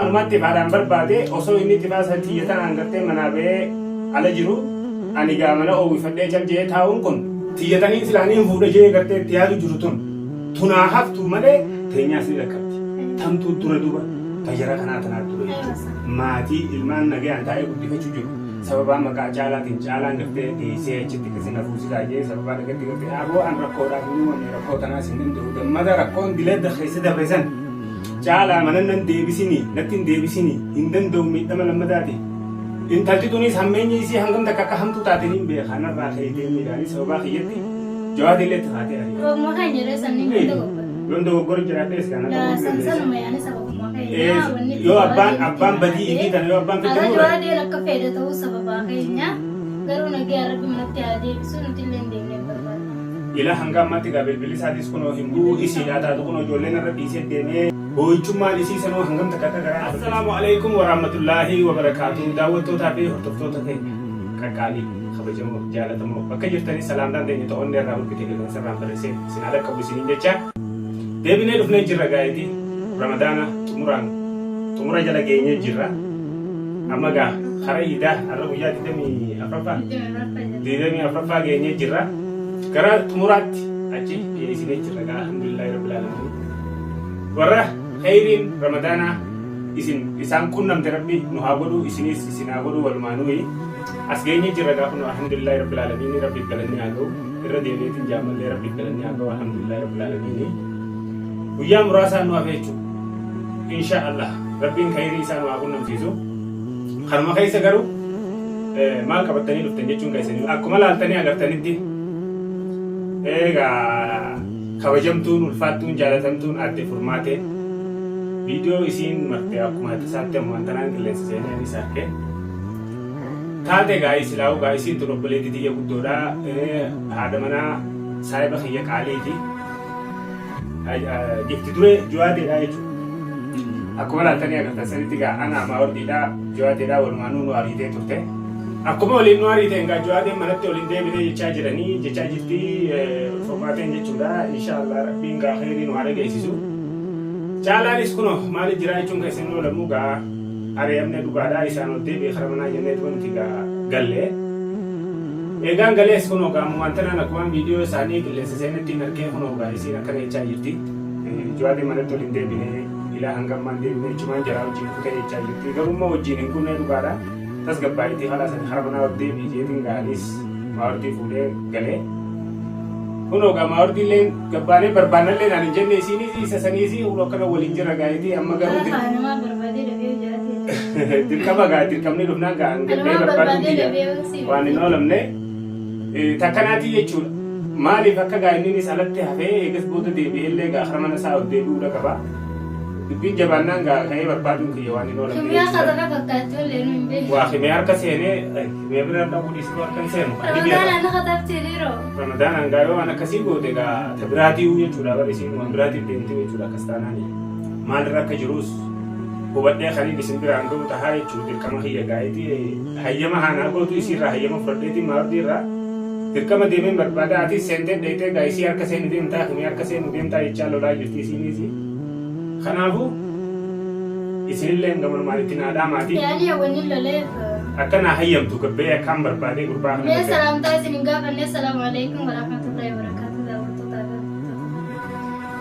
Anumaatti ifaadhaan barbaade osoo inni xifaa san tiyya tanaan gartee manaa ba'ee ala jiru ani gaa mana oowwifadhee cal je'ee taa'uun kun tiyya taniin silaa niin fuudha je'ee gartee itti yaadu jiru tun tunaa haftuu malee teenyaas ni dhaqqabdi. Tamtuu dura duba ta jara kanaa tanaa dura jechuudha. Maatii ilmaan nagayaan taa'ee guddifachuu jiru sababaa maqaa caalaatiin caalaan gartee geessee achitti akkasi na fuusisaa je'ee sababaa dhagatti gartee aboo an rakkoodhaaf hin uumamne rakkoo tanaas hin danda'u dammada rakkoon dilee keessa dabre san Caalaa mana nan deebisini natti hin deebisini hin danda'u miidhama lammadaati. Intalti tunis hammeenya isii hangam takka akka hamtuu taate niin beeka narraa ka'ii deemiidhaani sababaa kiyyatti Jawaad illee itti kaatee ari'e. Sababuma keenya irra sanniin kun dogoggora. Yoon dogoggora jiraadhees kana Laa ta'uu san dandeessa. sanuma yaani sababuma keenya Ee, wanni itti yoo abbaan jawaadeen itti abbaan badii kaatee ifii tana yoo abbaan fidde Har'a mure jawaadeen akka fedhe ta'uu sababaa keenya garuu nagaya rabbi manatti haa deebisu nuti illee hin deemnee barbaadna. Ilaa hanga ammaatti egaa bilbilli isaatis kunoo hin bu'u isiidhaa taatu kunoo ijoollee narra dhiisee deemee boo'ichummaan isii sanuu hangam takka akka garaa Assalaamu alaikum warahmatullaahi wabarakaatu daawwattootaa fi hordoftoota keenya qaqqaalii kabajamoo jaalatamoo bakka jirtanii salaamtaan teenya ta onnee irraa burqite qilleensa irraan barreessee isin haa dhaqqabu isiniin jecha deebinee dhufnee jirra gaa'eeti ramadaana xumuraan xumura jala geenyee jirra amma gaa kara iidaa har'a guyyaa 24ffaa 24ffaa geenyee jirra. Gara xumuraatti achi dhiyeessinee jirra gaa alhamdulillahi rabbil aalamiin. Warra kheyriin ramadaanaa isin isaan qunnamte rabbi nu haa godhu isinis isin haa godhu walumaanuuyi. As geenyee jirra gaa kun alhamdulillahi rabbil aalamiin rabbiif galanni haa ga'u. Irra deebi'eetiin jaammallee rabbiif galanni haa ga'u alhamdulillahi rabbil aalamiin. Guyyaa muraasaan nu hafe jechuudha. Insha Allah rabbiin kheyrii isaa nu haa qunnamsiisu. Kanuma keessa garuu maal qabattanii dhuftan jechuun keessanii akkuma laaltanii agartanitti egaa kabajamtuun ulfaattuun jaalatamtuun aadde Furmaatee viidiyoo isiin marte akkuma tasaatti ammaan tanaan qilleensa seenee anis arge. Taate gaa isilaa'u gaa isiin tun obboleettii tiyya guddoodha haadha manaa saahiba kiyya qaaliiti. Gifti duree juwaadeedha jechuudha. Akkuma laaltanii agartan sanitti gaa ana maawardiidha juwaadeedha walumaanuu nu ariitee turte. Akkuma waliin nu ariiteen gaa juwaadeen manatti waliin deebinee jechaa jiranii jechaa jirti furmaateen jechuudha. Inshaallah rabbiin gaa kheyrii nu haa dhageessisu. Caalaanis kunoo maaliif jiraa jechuun keessan hin oolamu gaa ari'amne dhugaadha isaan ol deebi'e kara manaa jennee nuti gaa galle. Eegaan galees kunoo gaa ammumaan tanaan akkumaan viidiyoo isaanii qilleensa seenettiin argee kunoo gaa isiin akkana jechaa jirti. Jawaadeen manatti ol hin deebine ilaa hanga ammaa hin deebine jechumaan jaraa wajjin kutee jechaa jirti. Garuu immoo wajjin hin kunne dhugaadha. Tasgabbaa'itii halaas ati kara manaa ol deebi'i jeetiin ga'anis maawardii fuudhee galee. Kunoo gaa maawardii illee gabbaanee barbaannallee naan hin jenne isiinis isa saniis kunoo akkana waliin jirra gaa'itii amma garuu Kanumaa barbaadee dhabee jiraatee. Dirqama gaa dirqamni dhufnaan gaa hangannee Kanumaa barbaaduun barbaadee kiyya dhabee si waan hin oolamne takkanaatii jechuudha. Maaliif akka gaa inninis alatti hafee eegas booda deebi'ee illee gaa kara mana isaa ol deebi'uudha qaba. Dubbiin jabaannaan gaa ka'ee barbaaduun kiyya waan hin oolamne Kimiyaa jechuudha. katana fakkaachuu illee nu hin beeku. Waa kimee harka seenee kimee bira dhaquu dhiisuu harka hin seenu. Ramadaan ana kataabtee dhiiroo. Ramadaan hangaa yoo waan akkasii goote gaa ta biraatii jechuudha bara isiin waan biraatiif deemtee jechuudha akkas taanaani. Maalirra akka jirus hubadhee kaniin isin biraan ga'u tahaa jechuun dirqama kiyya gaa'eeti hayyama haanaa gootu isiirraa hayyama fudhadheetiin maardii irraa dirqama deemeen barbaada atis seentee dheeytee gaa isii harka seenu deemtaa kimii harka seenu deemtaa jechaa lolaa jirti isiiniis kanaafuu isinillee gamanumaan itti naa dhaamaati Yaani wanni loleef. akka naa hayyamtu gabbee akkaan barbaadee gurbaa kana Mee gabbee. salaamtaa isin hin gaafanne assalaamu alaikum warahmatullahi wabarakatuh daawwattootaa fi hordoftoota.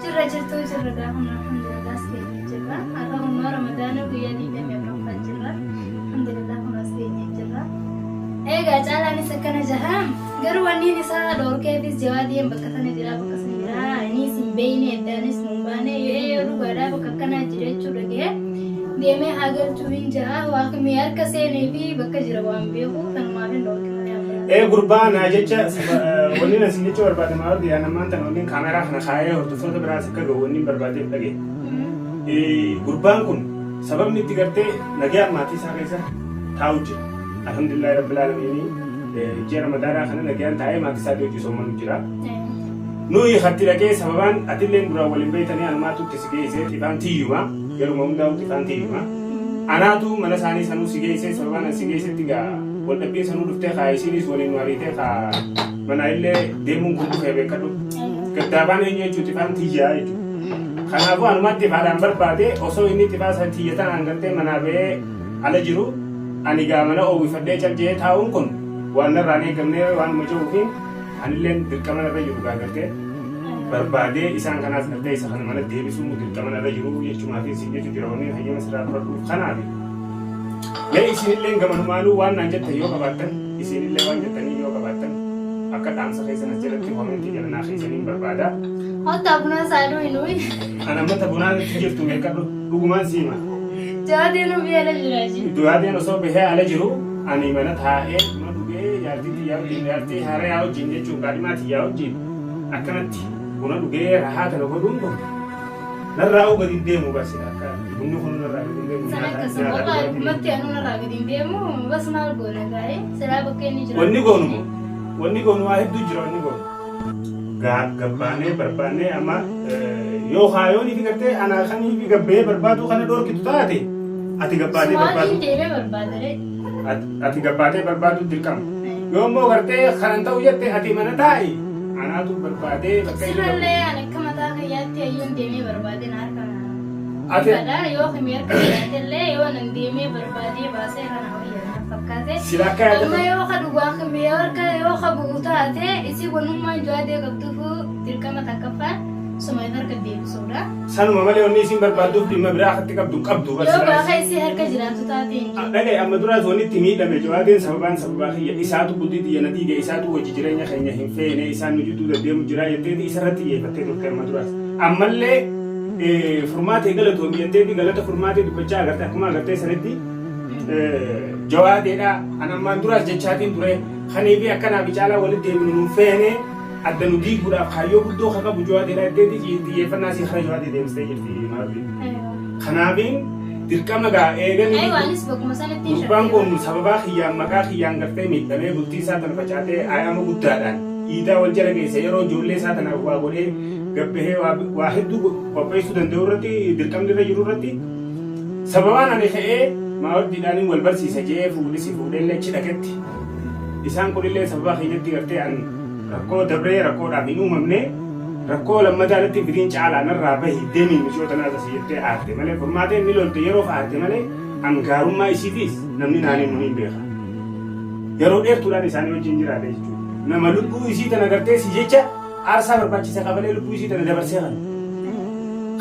Jirra jirtuu jirra gaafuma alhamdulillah as geenye jirra. Har'a humnaa ramadaana guyyaa 24ffaa jirra. Alhamdulillah kun as geenye jirra. Egaa caalaanis akkana jaha. Garuu wanniin isaa dhoorkeefis jawaadiyeen bakka sana jira bakka sana jira. Innis hin beeyne addaanis nun baane yoo dhugaadhaa bakka akkanaa jira jechuu dhaga'e. Deemee haa galchuu hin jaha. Waaqni harka seenee fi bakka jira waan beeku kanumaaf hin dhoorke malee waan biraa. Ee gurbaa naa jecha wanni na siin jechuu barbaade maal yaa namaan tan wanni kaameraa kana kaayee hordoftoota biraas akka gahu wanni barbaadeef dhage. Gurbaan kun sababni itti gartee nagaa maatii isaa keessa taa'u jira. Alhamdulillahi rabbil aalamiin ji'a ramadaanaa kana nagaan taa'ee maatii isaatii hojii soomanu jira. Nuyi hatti dhaqee sababaan atilleen duraan waliin beektanii anumaatu itti si geessee xifaan tiyyuma yeruma hundaa'u xifaan tiyyuma. Anaatu mana isaanii sanuu si geessee sababaan an si geessetti gaa wal dhabbiin sanuu dhuftee kaa isiinis waliin nu ariitee kaa manaa illee deemuun kun dhufee beekadhu. Gaddaabaan eenyu jechuun xifaan tiyyaa jechuudha. Kanaafuu anumatti ifaadhaan barbaade osoo inni itti baasan tiyya tanaan gartee manaa ba'ee ala jiru ani gaa mana oowwifadhee cal jedhee taa'uun kun waan narraan eegamnee waan jiruufi anilleen dirqama narra jiru gaa gartee barbaadee isaan kanaas gartee isa kana mana deebisuun dirqama narra jiru jechumaa fi siin jechuu jira wanni hayyama sirraa fudhadhuuf kanaafi. Mee isinilleen gamanumaanuu waan naan jettan yoo qabaattan, isinillee waan jettanii yoo qabaattan, akka dhaamsa keessan as jalatti koomentii jala naa keessaniin barbaada. Hottaa bunaa saaduu hin uyi. An amma ta bunaan itti jirtu meeqadhu dhugumaan siima. Jaadeen ofii ala jira ji. Du'aateen osoo bahee ala jiru ani mana taa'ee buna dhugee jaartii tiyyaa wajjin, jaartii haarayaa wajjin jechuun kaadhimaa tiyyaa wajjin akkanatti buna dhugee rahaa tana godhuun kun narraa gadi hin deemu bas akka bunni kun narraa gadi hin deemu. Sana nyaata akkasuma nyaata wallahi dhugaatiin. dhugumatti anuu narraa gadi hin deemu, bas maal goona gaa'ee silaa bakka inni jiraatu. Wanni goonu moo? Wanni goonu waa hedduu jira wanni goonu. Gabbaanee barbaannee amma yoo kaayoonii fi gartee anaa kanii fi gabbee barbaaduu kana dhorkitu taate ati gabbaatee Sumaatiin barbaadu. deemee barbaadare. Ati gabbaatee barbaadu dirqama. Yoo immoo gartee kanan ta'u jette ati mana taa'i. Anaatu barbaadee bakka inni Sirrallee ani akka mataa kiyyaatti hayyuun deemee barbaade na harka Ati Fadha yoo himi harka jiraatellee yoo nan deemee barbaadee baasee kana wayya na fakkaate. Sila akka yaada Amma yoo ka dhugaa himi yoo harka yoo ka bu'u taate isii wanummaan jawaadee qabduufu dirqama takkaffaan suma harka deebisuudha. Sanuma malee wanni isin barbaadduuf dhimma biraa akkatti qabdu hin qabdu. Yoo gaafa isii harka jiraatu taate hin jiru. Dhagaye, amma duraas wanni itti miidhame jawaadeen sababaan sababaa kiyya isaatu bultii tiyya na diige, isaatu wajji jireenya keenya hin feene, isaan nu jidduu deddeemu jira jetteeti isarratti xiyyeeffattee turte amma duraas. Ammallee furmaatee galatoomi jetteeti galata furmaatee dubbachaa agarte, akkuma agartee sanitti jawaadeedha. An ammaan duraas jechaatiin ture kanii fi akkanaa fi caalaa walitti deebinu nu feene, adda nu diiguudhaaf kaayyoo guddoo kan qabu jawaadeedha jetteeti xiyyeeffannaa isii kara jawaadee deemsitee jirti maarri. Kanaafiin dirqama gaa eeganii Aywa, anis bakkuma sanatti hin gurbaan shakkee. kun sababaa kiyyaan maqaa kiyyaan gartee miidhamee bultii isaa tana facaatee ayama guddaadhaan iidaa wal jala geesse, yeroo ijoollee isaa tanaaf waa godhee gabbahee waa hedduu qopheessuu danda'u irratti dirqamni irra jiru irratti sababaan ani ka'ee maawardiidhaaniin wal barsiisa jee fuudhisi fuudheellee achi dhaqetti isaan kunillee sababaa kiyyatti gartee an rakkoo dabree rakkoodhaaf hin uumamne, rakkoo lammataa irratti firiin caalaa narraa bahi deemii michoota naa tasi jettee aarte malee, furmaatee inni lolte yeroof aarte malee an gaarummaa isiitiis namni naan himu niin beeka. Yeroo dheertuudhaan isaanii wajjin jiraate jechuudha. Nama lubbuu isii tana gartee si jecha aarsaa barbaachisa kafalee lubbuu isii tana dabarsee kana.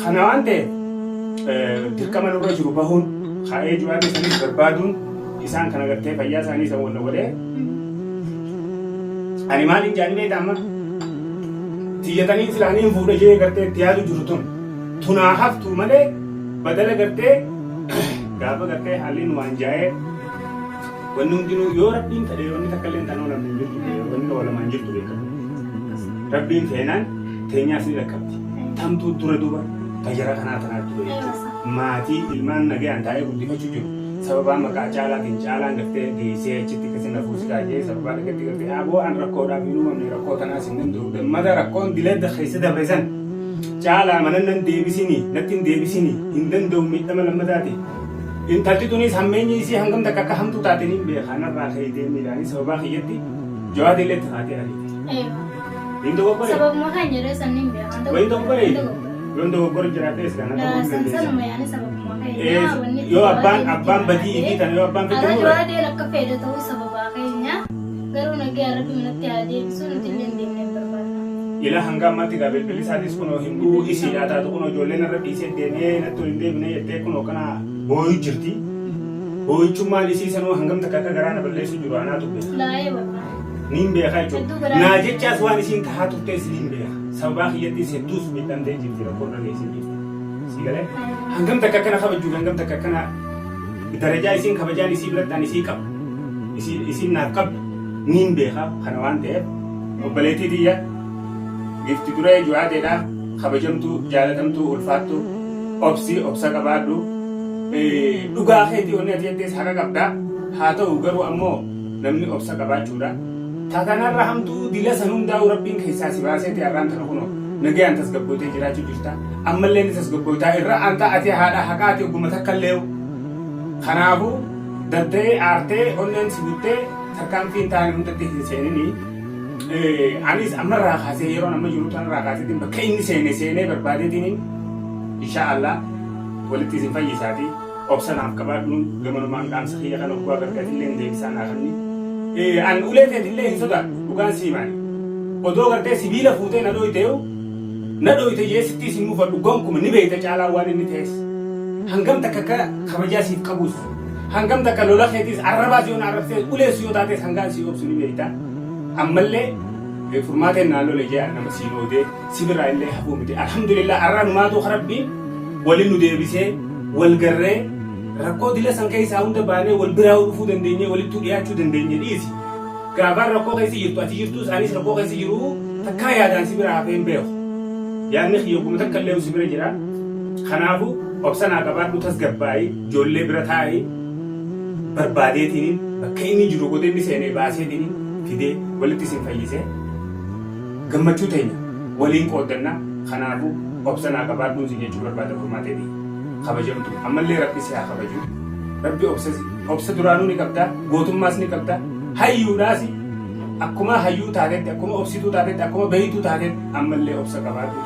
Kana waan ta'eef dirqama nurra jiru bahuun kaa'ee ju'aatee sanis barbaaduun isaan kana gartee fayyaa isaanii isa walla godhee ani maaliin jaanii beekta, amma tiyyatanii silaanii fuudha jee gartee itti yaadu jiru tun tunaa haftu malee badala gartee gaafa gartee haalli nu waan jaa'ee wanni hundinuu yoo rabbiin fedhe wanni takka illee tan oolamne hin jirtu, wanni oolamaa hin jirtu beekamu. Rabbiin feenaan teenyaas ni dhaqqabdi. Tamtuu dura duuba tayyara kanaa tanaatti dura jechuudha. Maatii ilmaan nagayaan taa'ee guddifachuu jiru. Sababaa maqaa caalaatiin caalaan gartee geessee achitti akkasii na fuusikaa jee sababaa dhaqetti gartee aboo an rakkoodhaaf hin uumamne, rakkoo tanaas hin danda'u. Dammada rakkoon dilee keessa dabre san caalaa mana nan deebisini, natti hin deebisini, hin danda'u miidhama lammataati. Intalti tunis hammeenyi isii hangam takka akka hamtuu taate niin beeka, narraa ka'ee deemiidhaani sababaa kiyyatti jawaadii illee itti kaatee ariite. Hin dogoggore. Sababuma kan jedhee sanniin beekan. Wayin dogoggore. Yoon dogoggore jiraatee silaa na ta'uu hin San dandeessa. sanuma yaani sababuma keenya wanni Yoo abbaan badii ifii tana yoo abbaan fidde Arra muure. jawaadeen akka fedhe ta'uu sababaa keenya garuu nagaya rabbi manatti haa deebisu, nuti illee hin deemnee barbaadna. Ila hanga ammaatti gaa bilbilli isaatis kunoo hin bu'u, isiidhaa taatu kunoo ijoolleen irra dhiisee deemee natti ol hin deebine jettee kunoo kana booyu jirti. Booyichummaan isii sanuu hangam takka akka garaa na balleessu jiru anaatu beeka. Laayee wallah. Niin beeka Hedduu jechuudha. garaa Naa jechaas waan isiin tahaa turtees niin beeka. Sababaa kiyyattis hedduus miidhamtee jirti, rakkoo irra geessee jirti. Si galee? Hangam takka akkana kabajuuf, hangam takka akkana darajaa isiin kabajaan isii biratti ani isii qabu. Isiin naaf qabdu niin beeka. Kana waan ta'eef obboleettii tiyya gifti duree ju'aateedha, kabajamtuu, jaalatamtuu, ulfaattu, obsi, obsa qabaadhu. Dhugaa keetii wanni ati jettees haqa qabda. Haa ta'u garuu ammoo namni obsa qabaachuudha. Tatanarra hamtuu dila san hundaa'u rabbiin keessaa si baaseeti har'aan tana kunoo nagayaan tasgabbootee jiraachuu jirta. Ammallee ni tasgabbootaa irra anta ati haadha haqaati ogguma takka illee. Kanaafuu dadda'ee aartee onneen si buttee tarkaanfii hin taane hundatti hin seenini. Anis ammarraa kaasee yeroon amma jiru tanarraa kaaseetiin bakka inni seene seenee barbaadeetiin Inshaa Allah walitti isin fayyisaatii obsa naaf qabaadhuun gamanumaan dhaamsa kiyya kana oggaa garte atilleen deebisaa naa kanni. An ulee teetillee hin sodaadhu dhugaan sii himaani. Odoo gartee sibiila fuutee na dhooyteeyu na dhooyte jee sittiis hin mufadhu gonkuma ni beeyta caalaan waan inni ta'es. Hangam takka akka kabajaa siif qabuus hangam takka lola keetiis arrabaas yoo na arrabsees ulees yoo taatees hangaan sii obsu ni beeyta. Ammallee furmaateen naa lole jee an nama siin oodee si biraa illee hafuu miti. Alhamdulillah arraa numaatu rabbiin walin nu deebisee wal garree rakkoo dila san keessaa hunda baanee wal biraa dhufuu dandeenyee walittuu dhiyaachuu dandeenye dhiisi. Gaafaan rakkoo keessa jirtu ati jirtus anis rakkoo keessa jiru takkaa yaadaan si bira hafee hin beeku. Yaadni kiyya oguma takka illee si bira jira. Kanaafuu obsa naa qabaadhu tasgabbaa'i ijoollee bira taa'i barbaadeetiin bakka inni jiru godee inni seenee baaseetiin fidee walitti isin fayyisee gammachuu teenya waliin qooddanna. Kanaafuu obsa naa qabaadhuun si jechuu barbaada furmaateeti. Kabajamtu ammallee rabbi si haa kabaju. Rabbi obsa obsa duraanuu ni qabda gootummaas ni qabda hayyuudhaas akkuma hayyuu taatetti akkuma obsituu taatetti akkuma beeytuu taatetti ammallee obsa qabaadhu.